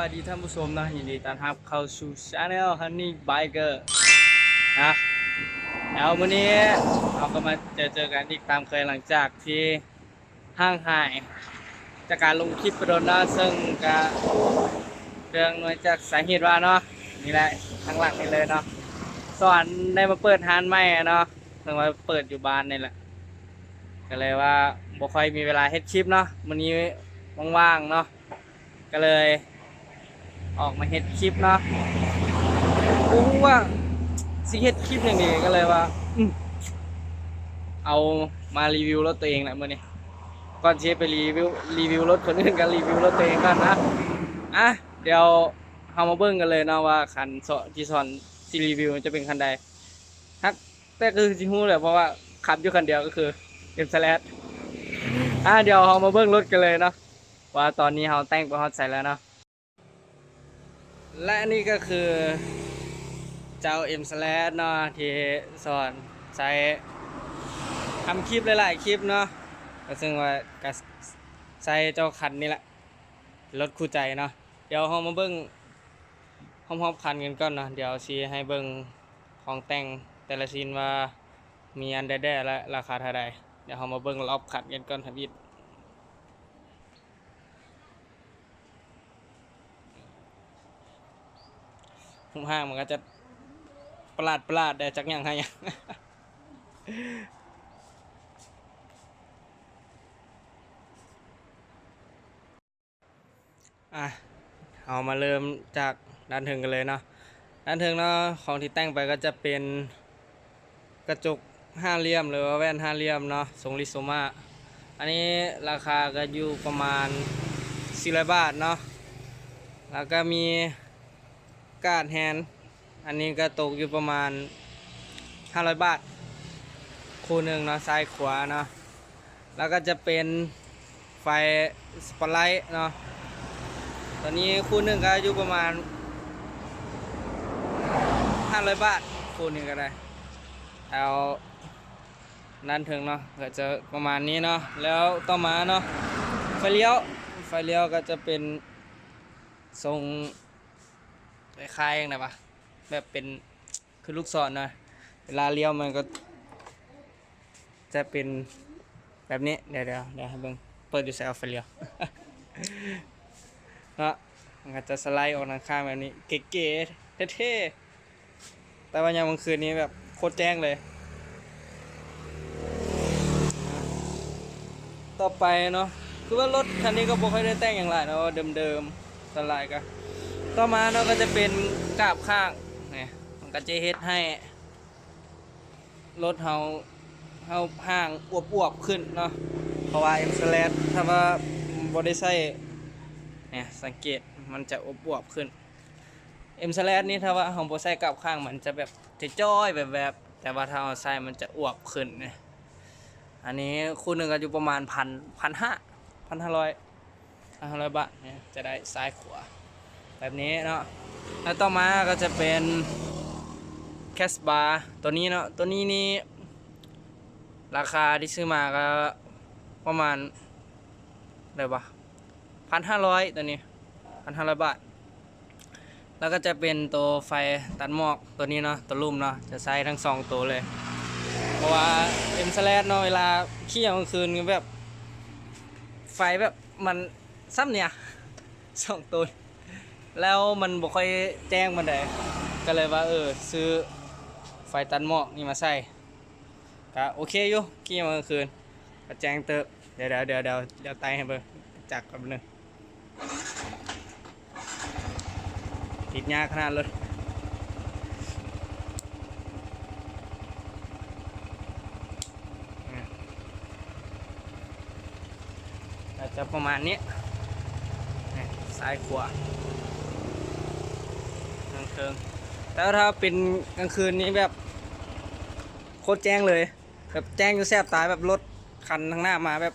ສະບາຍດີທ່ານຜູ້ຊົມເນາະ, ຍິນດີຕ້ອນຮັບເຂົ້າສູ່ Channel Honey Biker ນະ. ແລ້ວມື້ນີ້ເຮົາກໍມາເຈີເຈີກັນອີກຕາມເຄີຍ ຫຼັງຈາກທີ່ຫ່າງຫາຍຈາກການລົງຄລິບໄປດົນເນາະ, ເຊິ່ງກະເນື່ອງມາຈາກສາເຫດວ່າເນາະ ນີ້ແຫຼະ ທາງຫຼັງນີ້ເລີຍເນາະ, ສອນໄດ້ມາເປີດຮ້ານໃໝ່ເນາະ, ເຊິ່ງວ່າເປີດຢູ່ບ້ານນີ້ແຫຼະ ກໍເລີຍວ່າບໍ່ຄ່ອຍມີເວລາເຮັດຄລິບເນາະ, ມື້ນີ້ວ່າງໆເນາະ ກໍເລີຍອອກມາເຮັດຄລິບເນາະ. ບໍ່ຮູ້ວ່າຊິເຮັດຄລິບຫຍັງດີ ກໍເລີຍວ່າ ອືມ ເອົາມາຣີວິວລົດຕົວເອງແຫຼະມື້ນີ້. ກ່ອນຊິໄປຣີວິວ ຣີວິວລົດຄົນອື່ນ ກໍຣີວິວລົດຕົວເອງກ່ອນນະ. ອ່ະ ດຽວເຮົາມາເບິ່ງກັນເລີຍເນາະ ວ່າຄັນທີ່ສອນຊິຣີວິວຈະເປັນຄັນໃດ. ຮັກ ແຕ່ກໍຄືຊິຮູ້ແຫຼະ ເພາະວ່າຂັບຢູ່ຄັນດຽວ ກໍຄື M-Slash. ອ່າ ດຽວເຮົາມາເບິ່ງລົດກັນເລີຍເນາະ ວ່າຕອນນີ້ເຮົາແຕ່ງໄປຮອດໃສແລ້ວເນາະ. ແລະນີ້ກໍຄືເຈົ້າ M-Slash ເນາະ ທີ່ສອນໃຊ້ທຳຄລິບຫຼາຍໆຄລິບເນາະ, ກໍເຊິ່ງວ່າກໍໃຊ້ເຈົ້າຄັນນີ້ແຫຼະ ລົດຄູ່ໃຈເນາະ. ດຽວເຮົາມາເບິ່ງຮອບໆຄັນກັນກ່ອນເນາະ, ດຽວຊິໃຫ້ເບິ່ງຂອງແຕ່ງແຕ່ລະຊິ້ນວ່າມີອັນໃດແດ່ ແລະ ລາຄາເທົ່າໃດ. ດຽວເຮົາມາເບິ່ງຮອບຄັນກັນກ່ອນທຳອິດ. ຮູບຮ່າງມັນກໍຈະປະຫຼາດໆແດ່ ຈັກຫຍັງໃຫ້ຫຍັງ. ອ່ະ ເຮົາມາເລີ່ມຈາກດ້ານເທິງກັນເລີຍເນາະ. ດ້ານເທິງເນາະ ຂອງທີ່ແຕ່ງໄປກໍຈະເປັນກະຈົກຫ້າຫຼ່ຽມ ຫຼືວ່າແວ່ນຫ້າຫຼ່ຽມເນາະ ຊົງລິໂຊມາ. ອັນນີ້ລາຄາກໍຢູ່ປະມານສີ່ຮ້ອຍບາດເນາະ, ແລ້ວກໍມີກາດແຮນ ອັນນີ້ກໍຕົກຢູ່ປະມານຫ້າຮ້ອຍບາດຄູ່ໜຶ່ງເນາະ ຊ້າຍຂວາເນາະ. ແລ້ວກໍຈະເປັນໄຟສະປອດໄລເນາະ, ຕົວນີ້ຄູ່ໜຶ່ງກໍຢູ່ປະມານຫ້າຮ້ອຍບາດຄູ່ນີ້ກໍໄດ້. ແລ້ວດ້ານເທິງເນາະ ກໍຈະປະມານນີ້ເນາະ. ແລ້ວຕໍ່ມາເນາະ ໄຟລ້ຽວ, ໄຟລ້ຽວກໍຈະເປັນຊົງ ຄ້າຍໆຫຍັງໃດວະ ແບບເປັນຄືລູກສອນນະ, ເວລາລ້ຽວມັນກໍຈະເປັນແບບນີ້. ດຽວໆ ດຽວໃຫ້ເບິ່ງ ເປີດຢູ່ໃສ ເອົາໄຟລ້ຽວເນາະ, ມັນກໍຈະສະໄລອອກດ້ານຂ້າງແບບນີ້ ເກັໆ ເທ່ໆ. ແຕ່ວ່າຍາມກາງຄືນນີ້ແບບໂຄດແຈ້ງເລີຍ. ຕໍ່ໄປເນາະ ຄືວ່າລົດຄັນນີ້ກໍບໍ່ຄ່ອຍໄດ້ແຕ່ງຫຍັງຫຼາຍເນາະ ເດີມໆ ສ່ວນຫຼາຍກໍ. ຕໍ່ມາເນາະ ກໍຈະເປັນກາບຂ້າງນີ້ ມັນກໍຈະເຮັດໃຫ້ລົດເຮົາ ເຮົາຮ່າງອວບໆຂຶ້ນເນາະ, ເພາະວ່າ M-Slash ຖ້າວ່າບໍ່ໄດ້ໃຊ້ ນີ້ ສັງເກດ ມັນຈະອວບໆຂຶ້ນ. M-Slash ນີ້ ຖ້າວ່າເຮົາບໍ່ໃສ່ກັບຂ້າງ ມັນຈະແບບຈ່ອຍໆ ແວບໆ, ແຕ່ວ່າຖ້າເຮົາໃສ່ ມັນຈະອວບຂຶ້ນ. ອັນນີ້ຄູ່ໜຶ່ງກໍຢູ່ປະມານພັນ ພັນຫ້າ ພັນຫ້າຮ້ອຍ ພັນຫ້າຮ້ອຍບາດ ຈະໄດ້ຊ້າຍຂວາແບບນີ້ເນາະ. ແລ້ວຕໍ່ມາກໍຈະເປັນ Cash Bar ຕົວນີ້ເນາະ, ຕົວນີ້ນີ້ລາຄາທີ່ຊື້ມາກໍປະມານ ໄດ້ບໍ່ ພັນຫ້າຮ້ອຍ ຕົວນີ້ ພັນຫ້າຮ້ອຍບາດ. ແລ້ວກໍຈະເປັນໂຕໄຟຕັດໝອກຕົວນີ້ເນາະ, ຕົວລຸ່ມເນາະ ຈະໃຊ້ທັງສອງໂຕເລີຍ. ເພາະວ່າ M-Slash ເນາະ ເວລາຂີ່ກາງຄືນແບບ ໄຟແບບມັນສ່ຳນີ້ ສອງໂຕ ແລ້ວມັນບໍ່ຄ່ອຍແຈ້ງປານໃດ, ກໍເລີຍວ່າ ເອີ ຊື້ໄຟຕັດໝອກນີ້ມາໃສ່ ກະໂອເຄຢູ່ ຂີ່ມາກາງຄືນກະແຈ້ງເຕີບ. ດຽວ ດຽວ ດຽວ ດຽວ ດຽວໄຕ່ໃຫ້ເບິ່ງຈັກກັນໜຶ່ງ, ຕິດຍາກຂະໜາດເລີຍ. ອາ ກໍຈະປະມານນີ້ ນີ້ ຊ້າຍຂວາ ເທິງໆ. ແຕ່ວ່າຖ້າເປັນກາງຄືນນີ້ແບບໂຄດແຈ້ງເລີຍ. ແບບແຈ້ງຈົນແສບຕາ ແບບລົດຄັນທາງໜ້າມາແບບ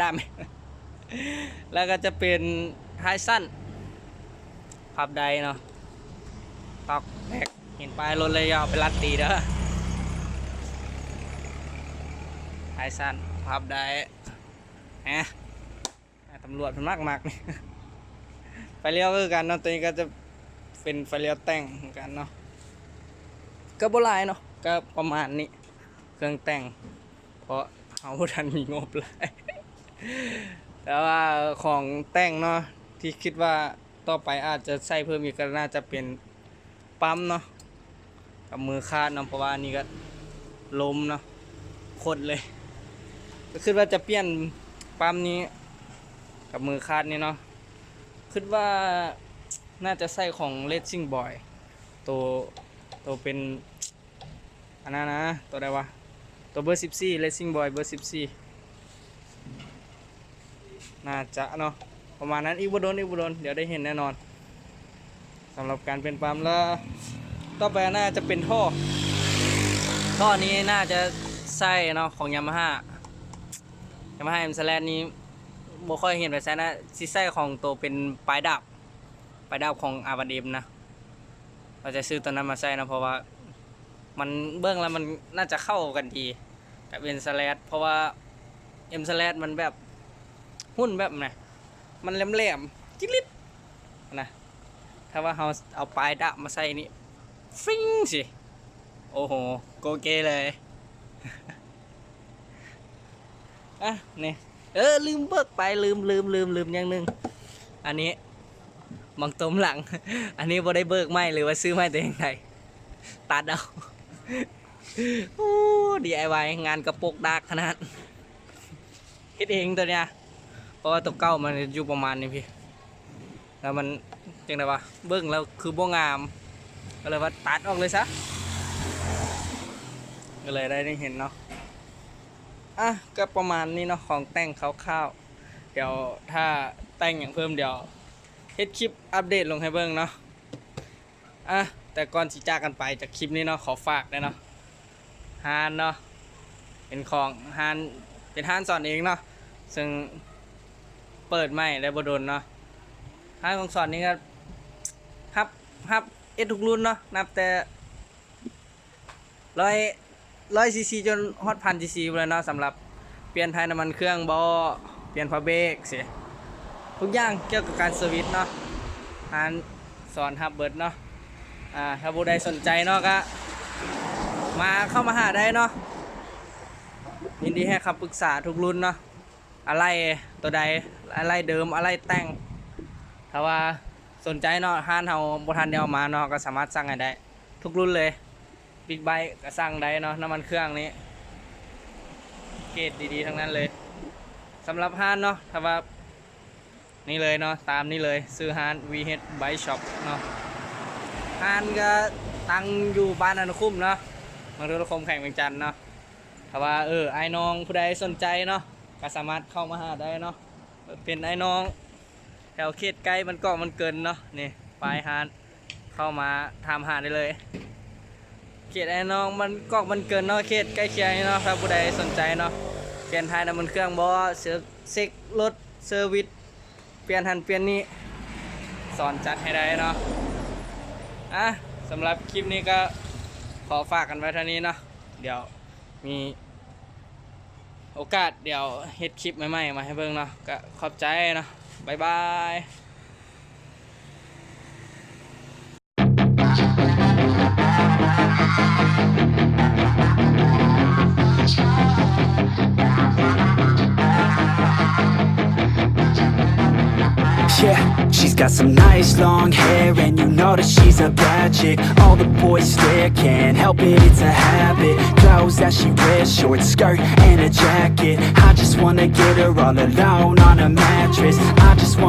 ດຳ. ແລ້ວກໍຈະເປັນທ້າຍສັ້ນ ພັບໄດ້ເນາະ ຕອກແຕກ ເຫັນປ້າຍລົດເລີຍ ຢ່າເອົາໄປລັດຕີເດີ. ທ້າຍສັ້ນ ພັບໄດ້ ແຮະ. ອ່າ ຕຳຫຼວດເພິ່ນມັກໆ ນີ້ ຕ ລ້ຽວຄືກັນເນາະ ໂຕນີ້ກໍຈະເປັນໄຟລ້ຽວແຕ່ງຄືກັນເນາະ ກໍບໍ່ຫຼາຍເນາະ ກໍປະມານນີ້ ເຄື່ອງແຕ່ງ ເພາະເຮົາບໍ່ທັນມີງົບຫຼາຍ ແຕ່ວ່າຂອງແຕ່ງເນາະ ທີ່ຄິດວ່າຕໍ່ໄປອາດຈະໃຊ້ເພີ່ມອີກກໍໜ້າຈະເປັນ ປ້ຳເນາະ ກັບມືຄາດເນາະ ເພາະວ່າອັນນີ້ກໍລົ້ມເນາະ ຄົດເລີຍ ກໍຄິດວ່າຈະປ່ຽນປ້ຳນີ້ ກັບມືຄາດນີ້ເນາະ ຄິດວ່າໜ້າຈະໃຊ້ຂອງ Racing Boy ໂຕ ໂຕເປັນ ອັນນັ້ນນະ ໂຕໃດວະ ໂຕເບີສິບສີ່ Racing Boy ເບີສິບສີ່ ໜ້າຈະເນາະ ປະມານນັ້ນ ອີກບໍ່ດົນ ອີກບໍ່ດົນ ດຽວໄດ້ເຫັນແນ່ນອນ ສຳລັບການປ່ຽນປ້ຳ ແລ້ວຕໍ່ໄປໜ້າຈະເປັນທໍ່ ທໍ່ນີ້ໜ້າຈະໃຊ້ເນາະ ຂອງ Yamaha Yamaha M Slash ນີ້ບໍ່ຄ່ອຍເຫັນໄປໃຊ້ນະ ຊິໃຊ້ຂອງໂຕເປັນປາຍດາບ ປາຍດາບຂອງ R one M ນະ ວ່າຈະຊື້ໂຕນັ້ນມາໃຊ້ເນາະ ເພາະວ່າມັນເບິ່ງແລ້ວມັນໜ້າຈະເຂົ້າກັນດີກັບ M Slash ເພາະວ່າ M Slash ມັນແບບ ຫຸ່ນແບບນະ ມັນແຫຼມໆ ຈິລິດນະ ຖ້າວ່າເຮົາເອົາປາຍດາບມາໃສ່ນີ້ ຟິ້ງຊິ ໂອ້ໂຫ ໂກເກເລີຍ ອ່ະ ນີ້ ເອີ ລືມເບີກໄປ ລືມ ລືມ ລືມ ລືມຢ່າງໜຶ່ງ ອັນນີ້ ບັ້ງຕົມຫຼັງ ອັນນີ້ບໍ່ໄດ້ເບີກໃໝ່ ຫຼືວ່າຊື້ໃໝ່ແຕ່ຢ່າງໃດ ຕັດເອົາ ໂອ້ ດີໄອວາຍ ງານກະປົກດາກຂະໜາດ ເຮັດເອງໂຕເນີ້ຍ ເພາະວ່າໂຕເກົ່າມັນຢູ່ປະມານນີ້ພີ້ ແລ້ວມັນຈັ່ງໃດວະ ເບິ່ງແລ້ວຄືບໍ່ງາມ ກໍເລີຍວ່າຕັດອອກເລີຍຊະ ກໍເລີຍໄດ້ເຫັນເນາະ ອ່ະ ກໍປະມານນີ້ເນາະ ຂອງແຕ່ງຄ່າວໆ ດຽວຖ້າແຕ່ງຫຍັງເພີ່ມ ດຽວເຮັດຄລິບອັບເດດລົງໃຫ້ເບິ່ງເນາະ ອ່ະ ແຕ່ກ່ອນຊິຈາກກັນໄປຈາກຄລິບນີ້ເນາະ ຂໍຝາກແດ່ເນາະ ຮ້ານເນາະ ເປັນຂອງຮ້ານ ເປັນຮ້ານສອນເອງເນາະ ເຊິ່ງເປີດໃໝ່ໄດ້ບໍ່ດົນເນາະ ຮ້ານຂອງສອນນີ້ກໍຮັບ ຮັບເອັດທຸກລຸ້ນເນາະ ນັບແຕ່ ຮ້ອຍ ຮ້ອຍຊີຊີ ຈົນຮອດພັນຊີຊີພຸ້ນແຫຼະເນາະ ສຳລັບປ່ຽນຖ່າຍນ້ຳມັນເຄື່ອງບໍ ປ່ຽນຜ້າເບຣກຊີ້ ທຸກຢ່າງກ່ຽວກັບການເຊີວິດເນາະ ຮ້ານສອນຮັບເບິດເນາະ ອ່າ ຖ້າຜູ້ໃດສົນໃຈເນາະ ກະມາ ເຂົ້າມາຫາໄດ້ເນາະ ຍິນດີໃຫ້ຄຳປຶກສາທຸກລຸ້ນເນາະ ອາໄຫຼ່ໂຕໃດ ອາໄຫຼ່ເດີມ ອາໄຫຼ່ແຕ່ງ ຖ້າວ່າສົນໃຈເນາະ ຮ້ານເຮົາບໍ່ທັນໄດ້ເອົາມາເນາະ ກໍສາມາດສັ່ງໃຫ້ໄດ້ ທຸກລຸ້ນເລີຍ ບິກໄບກ໌ກໍສັ່ງໄດ້ເນາະ ນ້ຳມັນເຄື່ອງນີ້ເກຣດດີໆທັງນັ້ນເລີຍ ສຳລັບຮ້ານເນາະ ຖ້າວ່ານີ້ເລີຍເນາະ ຕາມນີ້ເລີຍ ຊື່ຮ້ານ VH Bike Shop ເນາະ ຮ້ານກໍຕັ້ງຢູ່ບ້ານອະນຸຄຸມເນາະ ເມືອງທະລະຄົມ ແຂວງວຽງຈັນເນາະ ຖ້າວ່າ ເອີ ອ້າຍນ້ອງຜູ້ໃດສົນໃຈເນາະ ກໍສາມາດເຂົ້າມາຫາໄດ້ເນາະ ເປັນອ້າຍນ້ອງແຖວເຂດໃກ້ບ້ານກອກບ້ານເກີນເນາະ ນີ້ປ້າຍຮ້ານ ເຂົ້າມາຖາມຫາໄດ້ເລີຍ ເຂດອ້າຍນ້ອງບ້ານກອກບ້ານເກີນເນາະ ເຂດໃກ້ຄຽງນີ້ເນາະ ຖ້າຜູ້ໃດສົນໃຈເນາະ ປ່ຽນຖ່າຍນ້ຳມັນເຄື່ອງບໍ ເຊັກ ເຊັກລົດ ເຊີວິດ ປ່ຽນຫັ້ນປ່ຽນນີ້ ສອນຈັດໃຫ້ໄດ້ເນາະ ອ່ະ ສຳລັບຄລິບນີ້ກໍຂໍຝາກກັນໄວ້ເທົ່ານີ້ເນາະ ດຽວມີໂອກາດ ດຽວເຮັດຄລິບໃໝ່ໆມາໃຫ້ເບິ່ງເນາະ ກໍຂອບໃຈເນາະ ບາຍບາຍ. Yeah, she's got some nice long hair, and you know that she's a bad chick. All the boys stare, can't help it, it's a habit. Clothes that she wears, short skirt and a jacket. I just wanna get her all alone on a mattress. I just wanna